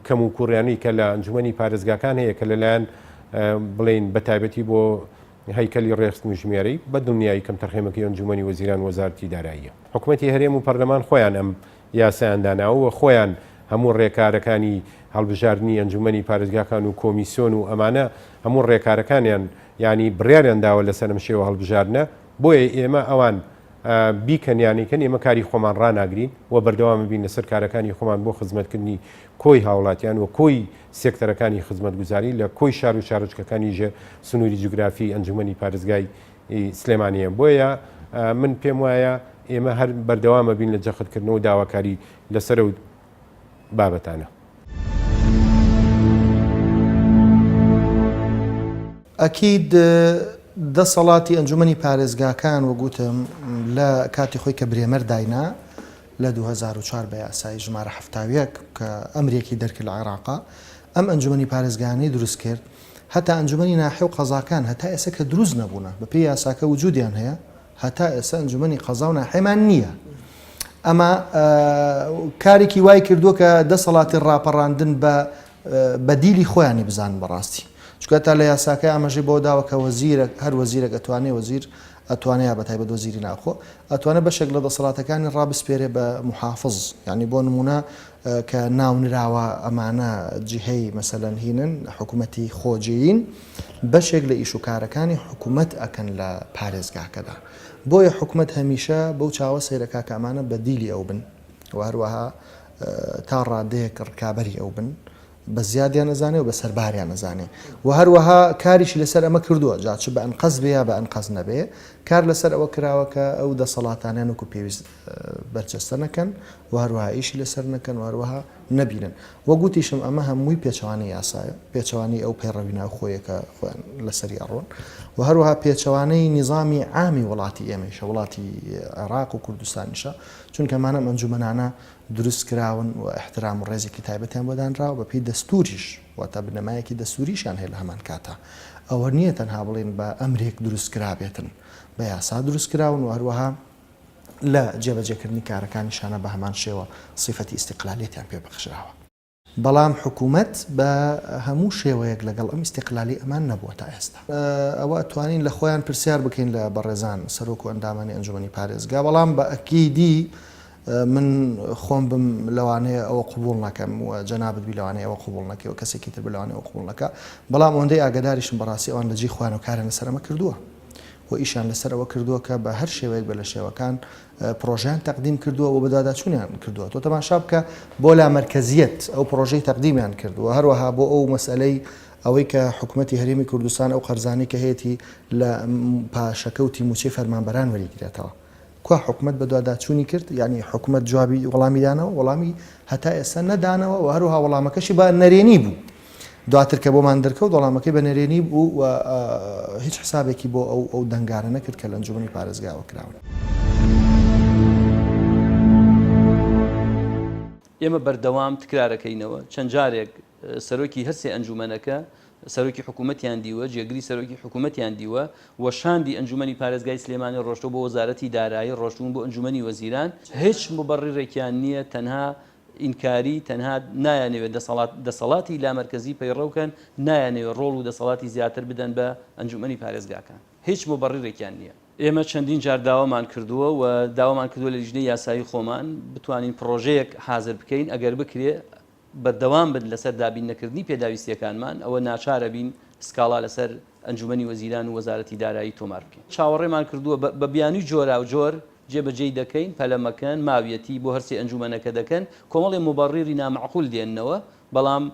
کەموکوڕیانەی کە لە ئەنجومەنی پارێزگاکان هەیە کە لەلایەن بڵێین بە تایبەتی بۆ هەیکەلی ڕێخستن و ژمێرەی بە دڵنیایی کەمتەرخەمەکەی ئەنجومەنی وەزیران وەزارەتی داراییە. حکومەتی هەرێم و پەرلەمان خۆیان ئەم یاسایان داناوە و خۆیان هەموو ڕێکارەکانی هەڵبژاردنی ئەنجومەنی پارێزگاکان و کۆمیسیۆن و ئەمانە هەموو ڕێکارەکانیان یانی بڕیاریان داوە لەسەر ئەم شێوە هەڵبژاردنە بۆیە ئێمە ئەوان بیکەن یان نەیکەن ئێمە کاری خۆمان ڕاناگرین و بەردەوام بین لەسەر کارەکانی خۆمان بۆ خزمەتکردنی کۆی هاوڵاتیان و کۆی سێکتەرەکانی خزمەتگوزاری لە کۆی شار و شارۆچکەکانی ژێر سنووری جوگرافی ئەنجومەنی پارێزگای سلێمانییە. بۆیە من پێم وایە ئێمە هەر بەردەوامە بین لە جەختکردنەوە و داواکاری لەسەر ئەو بابەتانە. ئەکید دەسەڵاتی ئەنجومەنی پارێزگاکان وەک وتم لە کاتی خۆی کە برێمەر داینا لە 2004 بە یاسای ژمارە 71 کە ئەمرێکی دەرکرد لە عێراقا ئەم ئەنجومەنی پارێزگانەی دروست کرد هەتا ئەنجومەنی ناحیە و قەزاکان هەتا ئێستا کە دروست نەبوونە بەپێی یاساکە وجودیان هەیە هەتا ئێستا ئەنجومەنی قەزا و ناحیەمان نییە ئەمە کارێکی وای کردووە کە دەسەڵاتی ڕاپەڕاندن بە بەدیلی خۆیانی بزانن بەڕاستی چونکە تا لە یاساکە ئاماژەی بەوە داوە کە وەزیرە هەر وەزیرێک ئەتوانێ وەزیر ئەتوانێ یا بەتایبەت وەزیری ناوخۆ ئەتوانێ بەشێک لە دەسەڵاتەکانی ڕابسپێرێ بە محافز یعنی بۆ نمونە کە ناونراوە ئەمانە جیهەی مەسەلەن هینن حکوومەتی خۆجێین بەشێک لە ئیش و کارەکانی حکوومەت ئەکەن لە پارێزگاکەدا بۆیە حکوومەت هەمیشە بەو چاوە سەیرەکا کە ئەمانە بەدیلی ئەو بن. و هەروەها تا ڕادەیەک ڕکابەری ئەو بن بە زیادیان ئەزانێ و بە سەرباریان ئەزانێ و هەروەها کاریشی لەسەر ئەمە کردووە جا چ بە ئەنقەست بێ یا بە ئەنقەست نەبێ کار لەسەر ئەوە کراوە کە ئەو دەسەڵاتانیان وەکو پێویست بەرجەستە نەکەن و هەروەها ئیشی لەسەر نەکەن و هەروەها نەبینن وەک وتیشم ئەمە هەمووی پێچەوانەی یاسایە پێچەوانەی ئەو پەیڕەوی ناوخۆیە کە خۆیان لەسەری ئەڕۆن و هەروەها پێچەوانەی نیزامی عامی وڵاتی ئێمەیشە وڵاتی عێراق و کوردستانیشە چونکە ئەمانە ئەم ئەنجومەنانە دروست کراون و ئیحترام و ڕێزێکی تایبەتیان بۆ دانراوە بە پێی دەستوریش واتە بنەمایەکی دەستوریشیان هەیە لە هەمان کاتا ئەوە نییە تەنها بڵێن بە ئەمرێک دروست کرابێتن بە یاسا دروست کراون و هەروەها لە جێبەجێکردنی کارەکانیشانە بە هەمان شێوە سیفەتی ئیستیقلالیەتیان پێ بەخشراوە. بەڵام حکوومەت بە هەموو شێوەیەک لەگەڵ ئەم ئیستیقلالی ئەمان نەبووە تا ئێستا. ئەوە ئەتوانین لە خۆیان پرسیار بکەین لە بەڕێزان سەرۆک و ئەندامانی ئەنجومەنی پارێزگا، بەڵام بە ئەکیدی من خۆم بم لەوانەیە ئەوە قبوڵ نەکەم و جەنابت بی لەوانەیە ئەوە قبوڵ نەکەی و کەسێکی تر بی لەوانەیە ئەوە قبوڵ نەکا، بەڵام ئەوەندەی ئاگاداریشم بەڕاستی ئەوان لە جێی خۆیان و کاریان لەسەر ئەمە کردووە و ئیشیان لەسەر ئەوە کردووە کە بە هەر شێوەیەک بێ لە شێوەکان پڕۆژەیان تەقدیم کردووە و بەدواداچوونیان کردووە. تۆ تەماشا بکە بۆ لامەرکەزییەت ئەو پڕۆژەی تەقدیمیان کرد و هەروەها بۆ ئەو مەسئەلەی ئەوەی کە حکومەتی هەرێمی کوردستان ئەو قەرزانەی کە هەیەتی لە پاشەکەوتی مووچەی فەرمانبەران وەریگرێتەوە. کوا حکومەت بەدواداچوونی کرد؟ یانی حکومەت جوابی وەڵامی دانەوە؟ وەڵامی هەتا ئێستا نەدانەوە و هەروەها وەڵامەکەشی بە نەرێنی بوو. دواتر کە بۆمان دەرکەوت وەڵامەکەی بە نەرێنی بوو و هیچ حسابێکی بۆ ئەو ئەو دەنگانە نەکرد کە لە ئەنجومەنی پارێزگاوە کراون. ئێمە بەردەوام تکرارەکەینەوە، چەند جارێک سەرۆکی هەرسێ ئەنجومەنەکە سەرۆکی حکوومەتیان دیوە، جێگری سەرۆکی حکوومەتیان دیوە و شاندی ئەنجومەنی پارێزگای سلێمانی ڕۆشتووە بۆ وەزارەتی دارایی، ڕۆشتوون بۆ ئەنجومەنی وەزیران، هیچ موبەڕیڕێکیان نییە، تەنها ئینکاری، تەنها نایانەوێت دەسەڵات دەسەڵاتی لامەرکەزی پەیڕەو کەن، نایانەوێت ڕۆڵ و دەسەڵاتی زیاتر بدەن بە ئەنجومەنی پارێزگاکان. هیچ موبەڕیڕێکیان نییە. ئێمە چەندین جار داوامان کردووە و داوامان کردووە لە لیژنەی یاسایی خۆمان بتوانین پڕۆژەیەک حازر بکەین، ئەگەر بکرێ بەردەوام بن لەسەر دابین نەکردنی پێداویستییەکانمان، ئەوە ناچارەبین سکاڵا لەسەر ئەنجومەنی وەزیران و وەزارەتی دارایی تۆمار بکەین. چاوەڕێمان کردووە بە بیانووی جۆراوجۆر جێبەجێی دەکەین، پەلە مەکەن، ماویەتی بۆ هەرسێ ئەنجومەنەکە دەکەن، کۆمەڵێ موبەڕیڕی نامەعقول دێننەوە، بەڵام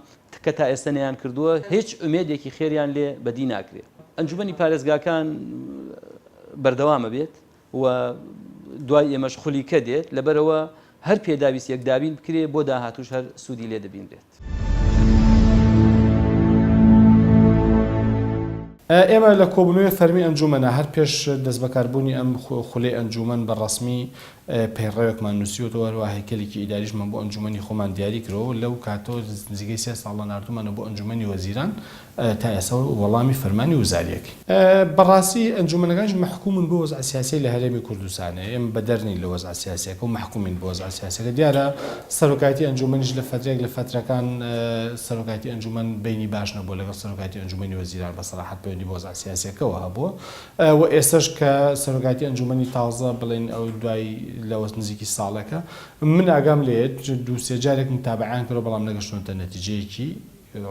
کە تا ئێستا نەیانکردووە، هیچ ئومێدێکی خێریان لێ بەدی ناکرێ. ئەنجومەنی پارێزگاکان بەردەوام ئەبێت و دوای ئێمەش خولی کە دێت، لەبەرئەوە هەر پێداویستیەک دابین بکرێ بۆ داهاتووش هەر سوودی لێ دەبینرێت. ئێمە لە کۆبوونەوەی فەرمی ئەنجوومەنە هەر پێش دەستبەکاربوونی ئەم خولەی ئەنجوومەن بە ڕەسمی پەیڕەوێکمان نووسیوەتەوە، هەروەها هەیکەلێکی ئیداریشمان بۆ ئەنجوومەنی خۆمان دیاری کردووە، لەو کاتەوە نزیکەی سێ ساڵە ناردوومانە بۆ ئەنجوومەنی وەزیران، تا ئێستا وەڵامی فەرمانی وزاریەکەی. بەڕاستی ئەنجومەنەکانیش مەحکومن بۆ وەزعە سیاسیەی لە هەرێمی کوردستانە، ئێمە بەدەر نین لە وەزعە سیاسیەکە و مەحکومین بە وەزعە سیاسیەکە. دیارە سەرۆکایەتی ئەنجومەنیش لە فەترەیەک لە فەترەکان سەرۆکایەتی ئەنجومەن بەینی باش نەبووە لەگەڵ سەرۆکایەتی ئەنجومەنی وەزیران بە سەراحەت پەیوەندی بە وەزعە سیاسیەکەوە هەبووە و ئێستەش کە سەرۆکایەتی ئەنجومەنی تازە بڵێین ئەو دوای لەوە نزیکی ساڵێکە من ئاگام لێیە دوو سێ جارێک متابەعەیان کردوە بەڵام نەگەشتوونەتە نەتیجەیەکی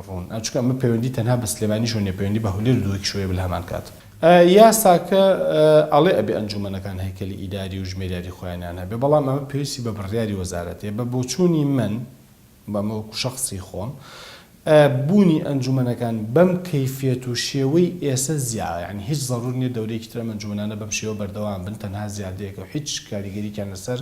ڕوون چونکە ئەمە پەیوەندی تەنها بە سلێمانیشەوە نیە پەیوەندی بە هەولێر و دهۆکیشەوە هەیە لە هەمان کات. یاساکە ئەڵێ ئەبێ ئەنجومەنەکان هەیکەلی ئیداری و ژمێریاری خۆیانیان هەبێ بەڵام ئەمە پێویستی بە بڕیاری وەزارەت هەیە بە بۆچوونی من ئەمە وەکو شەخسی خۆم بوونی ئەنجومەنەکان بەم کەیفیەت و شێوەی ئێسە زیا یانی هیچ زەرور نیە دەورەیەکی تر ئەم ئەنجومەنانە بەم شێوە بەردەوام بن تەنها زیادەیەکە و هیچ کاریگەریکیان لەسەر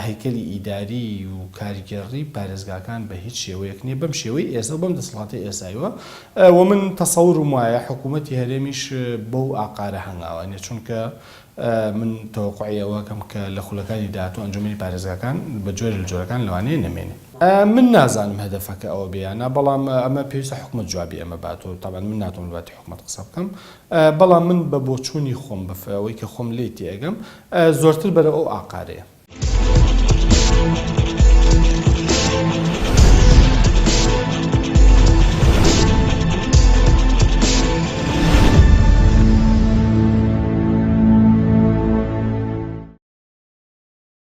هەیکەلی ئیداری و کارگێڕی پارێزگاکان بە هیچ شێوەیەک نیە بەم شێوەی ئێستا و بەم دەسەڵاتەی ئێستایوە و من تەسەورم وایە حکوومەتی هەرێمیش بەو ئاقارە هەنگاوە نێ چونکە من تەوەقوعی ئەوە ئەکەم کە لە خولەکانی داهاتوو ئەنجومەنی پارێزگاکان بە جۆرێ لە جۆرەکان لەوانەیە نەمێنێ. من نازانم هەدەفەکە ئەوە بێ یان نا بەڵام ئەمە پێویستە حکومەت جوابی ئەمە باتەوە تەبعەن من ناتوانم لە باتی حکومەت قسە بکەم بەڵام من بە بۆچوونی خۆم بە ئەوەی کە خۆم لێی تێئەگەم زۆرتر بەرەو ئەو ئاقارەیە.